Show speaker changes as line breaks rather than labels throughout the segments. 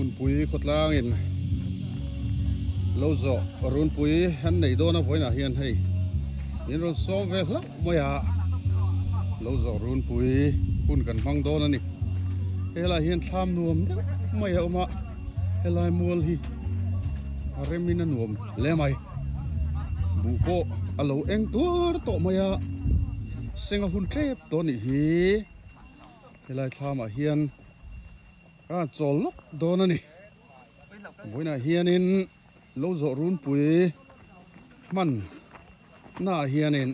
Hmunpui khawtlangin lo zawh runpui an nei dawn a vawiinah hian hei min rawn sawm ve hlauh mai a, lo zawh runpui hun kan hmang dawn a ni. Helai hian thlam nuam deuh mai a awm a, helai mual hi a remin a nuam hle mai. Buh pawh a lo eng tuar tawh mai a, seng a hun tep tawh a nih hi. Helai thlamah hian a chawl lawk dawn a ni. Vawiinah hianin lo zawh runpui hman naah hianin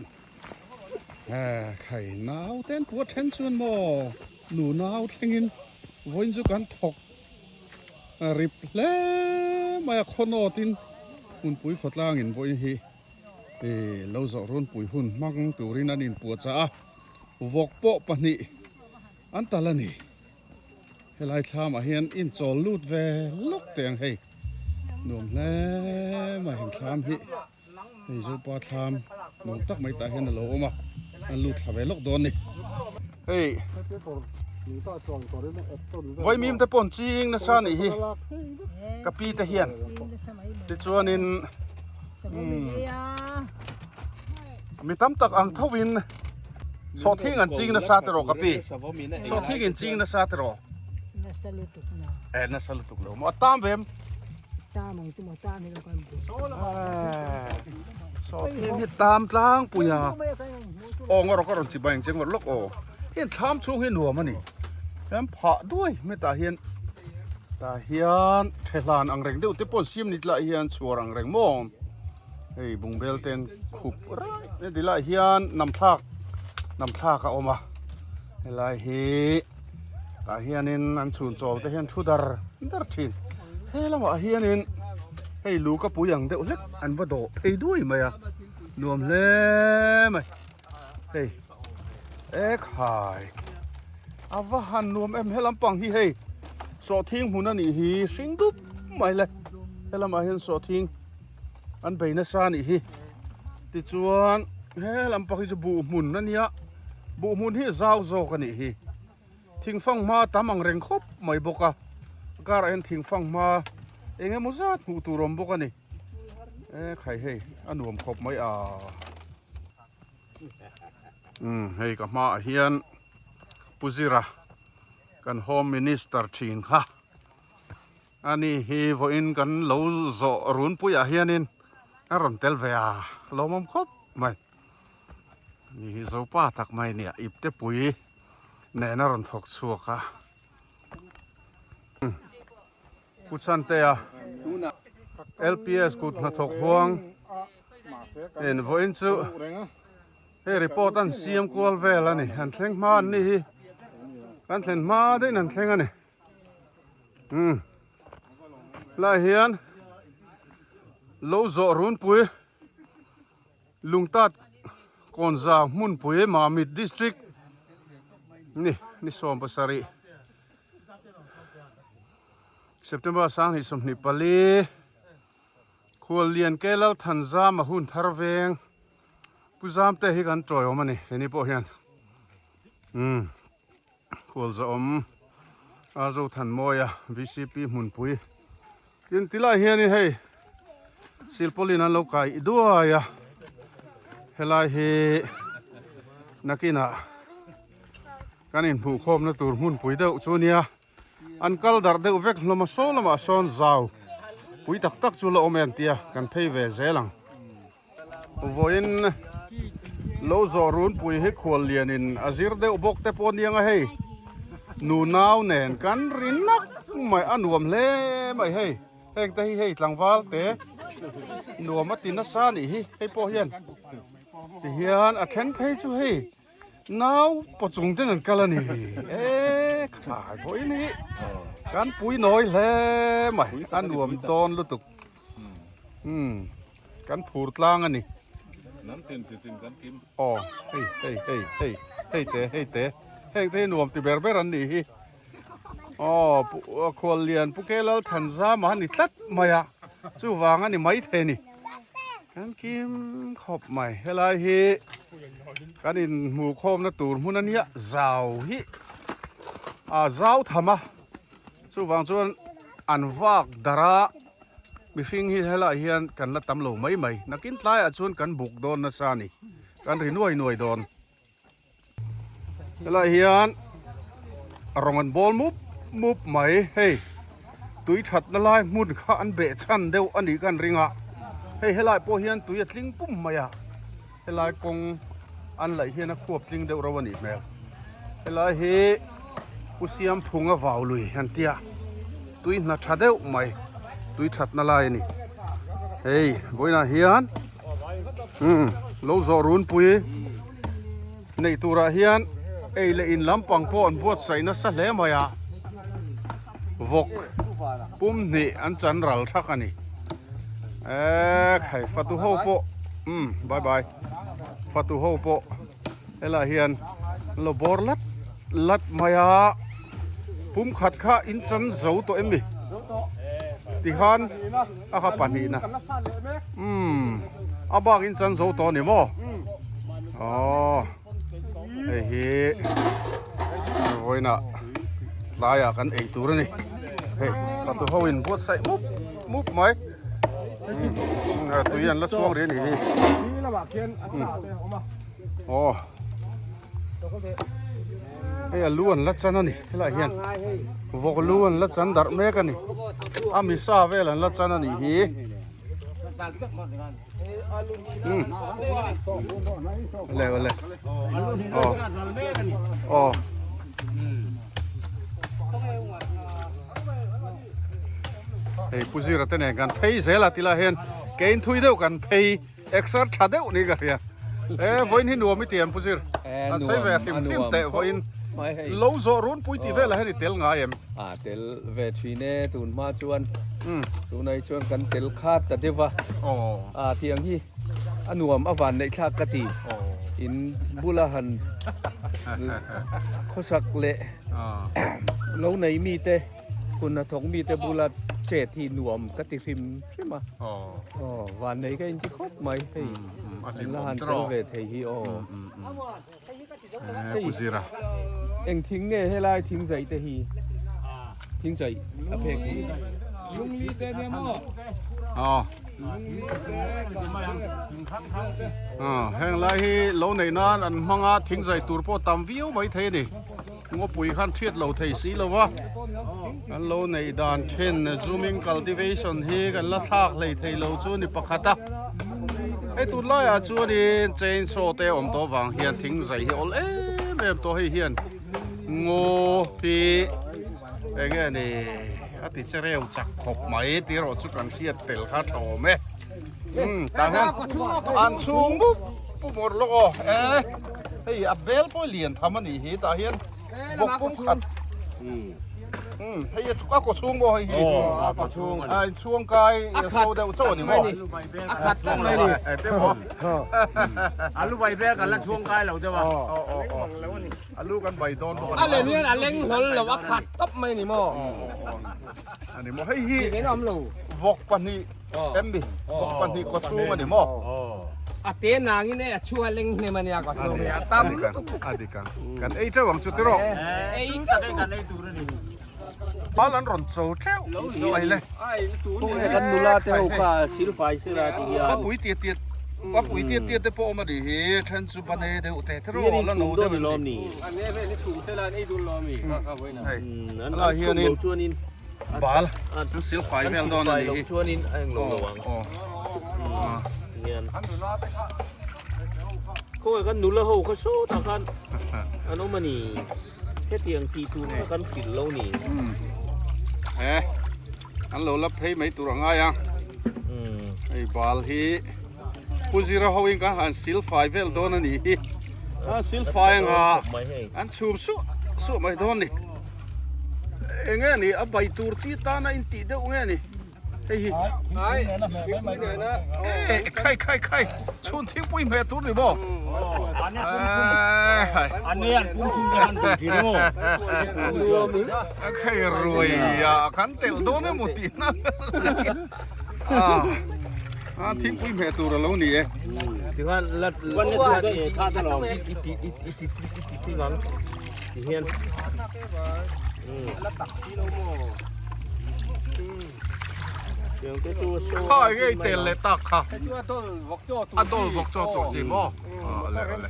khai naute an puat then chuan maw nu nau thlengin vawiin chu kan thawk rip hle mai a khawnawtin hmunpui khawtlangin vawiin hi lo zawh runpui hun hmang turin an inpuahchah a. Vawk pawh pahnih an tal a ni. Helai thlamah hian inchawl lut ve lawk teh ang hei. Nuam hle mai heng thlam hi. Hei Zopa thlam nuam tak mai tah hian a lo awm a, an lut thla ve lawk dawn a ni. Hei Vaimim te pawh an ching nasa a nih hi ka pi te hian tichuanin umm. Mi tam tak ang tho in sawhthing an ching nasa tiraw ka pi? Sawhthing in ching nasa tiraw?
Nasa lutuk na.
Eh nasa lutuk lo maw a tam ve em?
Tam ang chu maw tam hi lo kan bu.
Sawhthing hi tam tlangpui a. Aw ngawr ka rawn chi bai ang che ngawr lawk aw. Heng thlam chhung hi nuam a ni. Hian phah duai hetah hian tah hian thehlan ang reng deuh te pawh an siam ni tlaiah hian chhuar ang reng maw. Hei bungbel ten khup raih mai ti lai hian nam thlak nam thlak a awm a helai hi tah hianin an chhun chawl te hian thu dar dar thin he lamah hianin hei lu ka pui ang deuh hlek an va dawh phei duai mai a nuam hle mai hei ekhai a va han nuam em he lampang hi hei sawhthing hmun a nih hi hring dup mai le he lamah hian sawhthing. An bei nasa a nih hi. Tichuan he lampang hi chu buh hmun a nia, buh hmun hi zau zawk a nih hi. Thingfang hma tam ang reng khawp mai bawk a, a karah hian thingfang hma eng emaw zat hmuh tur awm bawk a ni. E khai hei a nuam khawp mai a. Umm hei ka hmaah hian Pu Zira kan Home Minister thin kha. Ani hi vawiin kan lo zawh runpuiah hianin a rawn tel ve a, lawmawm khawp mai. Ani hi Zopa tak mai nia, ipte pui nen a rawn thawk chhuak a. Pu Chhantea, LPS kut hnathawk huang in vawiin chu hei report an siam kual vel a ni, an thleng hma an ni hi, kan thlen hma deuhin an thleng a ni. Umm lai hian lo zawh runpui lungtat kawnza hmunpui Mamit district ni ni 17 September 2024 Khuallian Kelal Thanzama hun thar veng Pu Zamte hi kan tawiawm a ni keini pawh hian umm. Khualzawm a Zothanmawia VCP hmunpui tin ti lai hianin hei silpawlin an lo kai duai a helai hi nakinah kan inhmuhkhawmna tur hmunpui deuh chu nia an kal darh deuh vek hlawm a saw lamah sawn zau pui tak tak chu la awm em tia kan phei ve zel ang. Vawiin lo zawh runpui hi khual lianin a zir deuh bawk te pawh aniang a hei nu nau nen kan ri nak mai a nuam hle mai hei heng te hi hei tlangval te nuam a ti nasa a nih hi hei pawh hian tihian a then phei chu hei nau paw chung ten an kal a ni e khai vawiin hi kan pui nawi hle mai a nuam dawn lutuk. Umm kan phur tlang a ni.
Hnam tin chi tin kan kim.
Aw hei hei hei hei hei te hei te heng te hi nuam ti ber ber an nih hi. Aw Khuallian Pu Kelal Thanzama a ni tlat mai a chuvang a ni mai thei a ni. Kan kim khawp mai helai hi kan inhmuh khawmna tur hmun a nia zau hi a zau tham a chuvang chuan. An vak darh a, mihring hi helaiah hian kan la tam lo mai mai. Nakin tlaiah chuan kan buk dawn nasa a ni, kan ri nuai nuai dawn. Helaiah hian rawng an bawl mup mup mai, hei tui thatna lai hmun kha an beh chhan deuh a nih ka an ring a, hei helaiah pawh hian tui a tling pum mai a, helai kawng an laih hian a khuap tling deuh reuh a nih hmel. Helai hi Pu Siamphunga vau lui an tia tui hna tha deuh mai tui thatna lai a ni. Hei vawiinah hian umm lo zawh runpui neih turah hian ei leh in lampang pawh an buatsaih nasa hle mai a vawk pum hnih an chan ral thak a ni. Eee khai fatu ho pawh umm bye bye fatu ho pawh. Helaiah hian lo bawr lat lat mai a, pum khat kha in chan zo tawh em ni? Tikhan a kha pahnihna umm a bak in chan zo tawh a ni maw? Aww hei hi vawiinah tlaiah kan ei tur a ni hei fatu ho in buatsaih mup mup mai tui an la chhuang rih a nih hi. Aw hei a lu an la chan a ni helaiah hian vawk lu an la chan darh mek a ni a misa vel an la chan a nih hi umm le le aw aw. Hei Pu Zira te nen kan phei zel a tilai hian kein thui deuh kan phei exer tha deuh ni ka hria e vawiin hi nuam i ti em Pu Zir an sawi ve hrim hrim teh vawiin lo zawh runpui tih velah hian i tel ngai em?
A tel ve thin e tun hma chuan tunah chuan kan tel khat ta deuh va a tiang hi a nuam a van neih thlak ka ti in bula han khawsak leh lo nei mite Hun hnathawk mite bula chet hi nuam ka ti hrim hrim a. Aw, vannei ka inti khawp mai hei. An la han tel ve thei hi aw.
Hei
eng thing nge helai thing zaih te hi? Thing zaih a phek hi.
Aw. Heng lai hi lo neih nan an hmang a, thing zai tur pawh tam viau mai thei a ni. Ngawpui khan hriat lo thei si lo va, kan lo neih dan then zooming cultivation hi kan la thlak hlei thei lo chu ni pakhat a. Hei tunlaiah chuanin chainsaw te awm tawh vang hian thing zai hi awl em em tawh hei hian ngaw hi eng nge ni a ti che reu chak khawp mai tih erawh chu kan hriat tel kha tha awm e. Umm tah hian an chhung mup mup awrh lawk aw e hei a bel pawh lian tham a nih hi tah hian bawk pum khat umm hei a kaw chhung maw hei hi a inchhuang kai a so deuh chauh a ni maw
a khat tlat mai ni
te maw
a lu bai vel kan la chhuang kai lo deuh a
a lu kan bai dawn bawk
a len hian a leng hlawl lo a khat tawp mai ni maw
a ni maw hei hi
vawk
pahnih Emmi vawk pahnih kaw chhung a ni maw?
A te nangin e a chhung a leng hnem a nia kaw chhung hi a tam lutuk.
A dik ang kan ei teuh ang chu tiraw?
Ei teuh
kan ei tur a ni.
Bal an rawn cho teuh mai le.
Kan nula te ho kha silfai sela ti hian.
Papui tiat tiat papui tiat tiat te pawh awm a nih hi then chu bane deuh te tiraw la no deuh em ni? Hei helaiah hianin Bal an sil fai vel dawn a nih hi.
Chuanin a englo lo ang. Khawngaih kan nula ho kha sawtah khan an awm a ni. Hetiang tih tur kha kan hrilh lo ni.
He an lo la phei mai tur a ngai a. Hei bal hi Pu Zira ho in kan han sil fai vel dawn a nih hi. An sil fai anga an chhum suah suah mai dawn ni. Eng nge ni a bai tur chi tana in tih deuh nge ni hei hi e khai khai khai chhun thingpui hmeh tur ni maw a khai ruai a kan telh dawn emaw tih na a thingpui hmeh tur a lo ni e
tikhan lat ti hian.
Kha enge i tel leh tak kha? A dawl vawk chaw tur chi maw? Awle awle.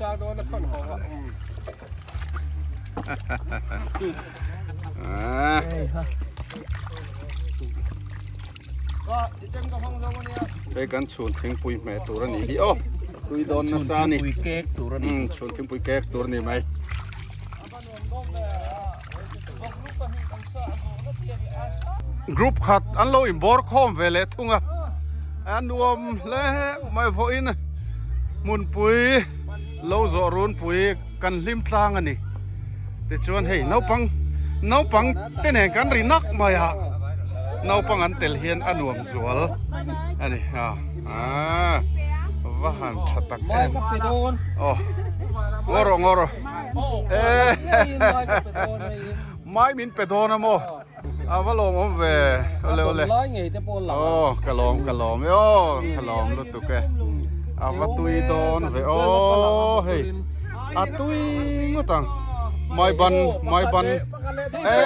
Hei kan chhun thingpui hmeh tur a nih hi aw tui dawn nasa a ni.
Chhun thingpui kek tur a ni.
Chhun thingpui kek tur a ni mai. Group khat an lo inbawr khawm ve leh thung a, a nuam hle mai vawiin hmunpui lo zawh runpui kan hlim tlang a ni. Tichuan hei naupang naupang te nen kan ri nak mai a, naupang an tel hian a nuam zual a ni a aaa va han tha tak em aw ngaw rawh ngaw rawh. Mai min pe dawn a maw? A va lawm awm ve. Ole ole. Aw ka lawm ka lawm e aw ka lawm lutuk e. A va tui dawn ve aw hei. A tui ngawt ang. Mai ban mai ban. E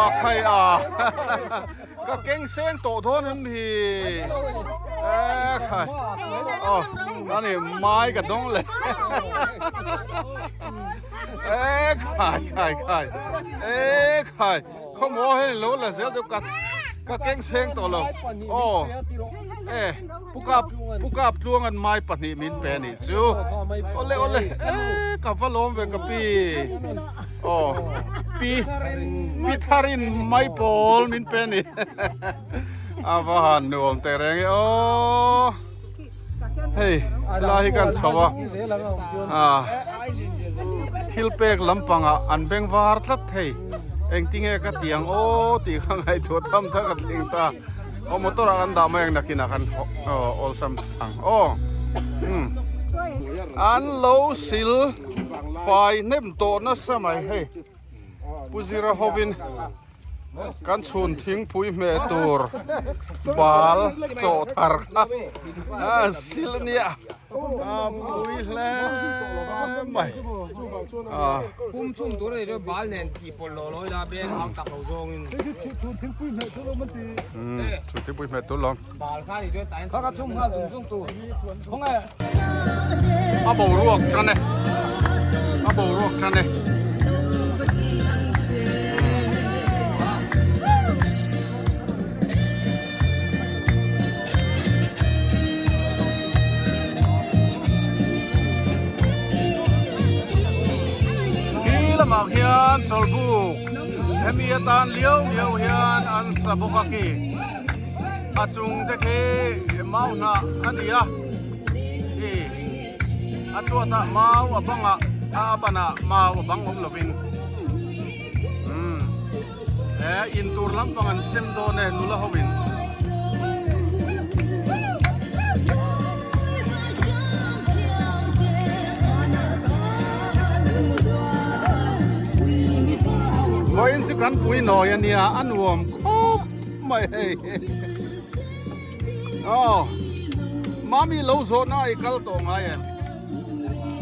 a khai a. Ka keng seng tawh dawn em hi. E khai. Aw ani mai ka dawng le. E khai khai khai. E khai. Khawmaw hei lo la zel deuh ka ka keng seng tawh lo. Aw. E pukap pukap tluang an mai pahnih min pe anih chu. Awle awle. E ka va lawm ve ka pi. Aw pi pi tharin mai pawl min pe ni a va han nuam teh reng e aw hei helai hi kan chho a a thil pek lampangah an beng var tlat thei engtinge ka ti ang aw tih kha ngaihtuah tham tak a thleng ta aw motor ah kan dah mai ang nakinah kan awlsam ang aw an lo sil. Fai hnem tawh nasa mai hei Pu Zira hovin kan chhun thingpui hmeh tur bal chaw thar kha a sil ania a pui hle mai a
Pum chhum tur a ni chuan bal nen tih pawlh lawh lawh ila beng au tak lo zawngin
chhun thingpui hmeh tur lawm an ti chhun thingpui hmeh tur lawm. A boruak tan e a boruak tan e. Khi lamah khian chawlhbuk hemi atan liau liau hian an sa bawk a khi. A chung te khi mau hnah a ni a, khi a chhuatah mau a bangah a banah mau a bang awm lovin umm he in tur lampang an sem dawn e nula ho in. Vawiin chu kan pui nawi a nia a nuam khawp. Mai hei aw mami lo zawh na i kal tawh ngai em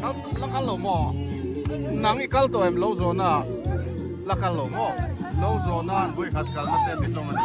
kal la kal lo maw nang i kal tawh em lo zawh na la kal lo maw lo zawh na an vawi khat kal na te ni hlawm a ni.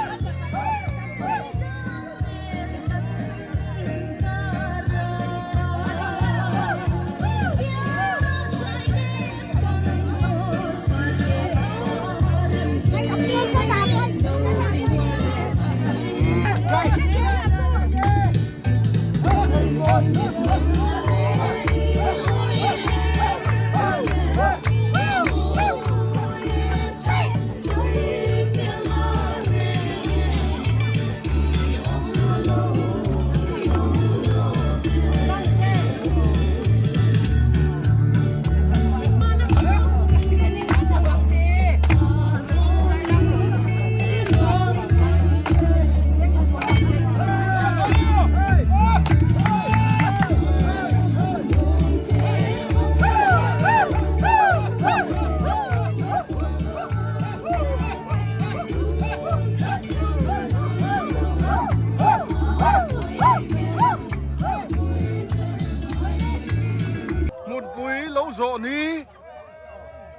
Hmunpui lo zawh ni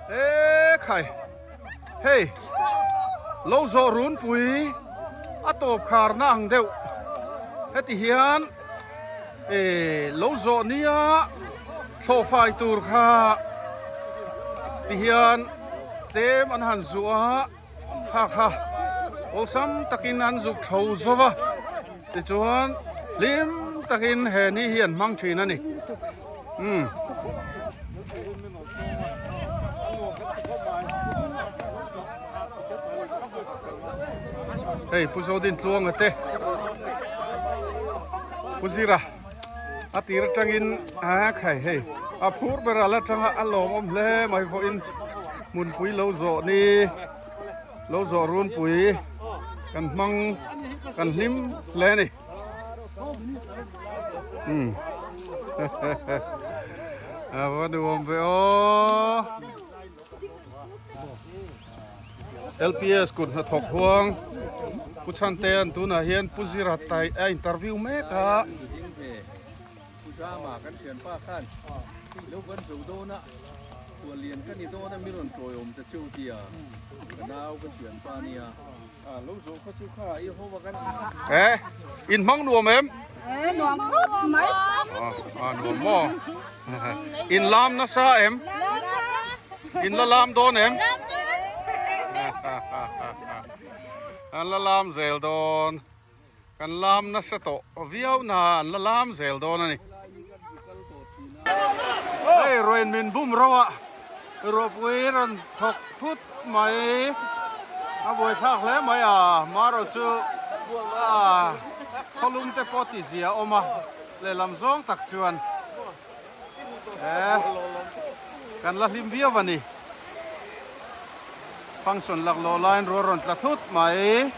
e khai hei lo zawh runpui. A tawp kharna ang deuh. Heti hian eh lo zawh nia thlawhfai tur kha ti hian tlem an han zuah a, kha kha awlsam takin an zuk thlo zo va, tichuan hlim takin he ni hi an hmang thin a ni. Umm. Hei Pu Zodin Tluanga te Pu Zira a tir atangin a khai hei a phur ber a la tanga a lawmawm hle mai vawiin hmunpui lo zawh ni lo zawh runpui kan hmang kan hlim hle a ni. Umm a va nuam ve aw. LPS kut hnathawk huang Pu Chhantea'n tunah hian Pu Zira tai a interview mek a.
Pu Zama kan thianpa khan hei lo kan zo dawn a, khual lian ka ni dawn a mi rawn tawiawm ta cheu tia ka nau ka thianpa nia lo zawh kha chu kha i ho a kan.
Eh, in hmang nuam em?
Eh, nuam khawp mai.
Ah, nuam maw? In lam nasa em? In la lam dawn em?
Lam dawn.
An la lam zel dawn. Kan lam nasa tawh viau na an la lam zel dawn a ni. Hei ruain min bum ro a, ruahpui rawn thawk phut mai a buaithlak hle mai a, marawh chu khawlum te pawh ti zia a awm a. Lehlam zawng tak chuan eh kan la hlim viau a ni. Function laklawh laiin rual rawn tla thut mai.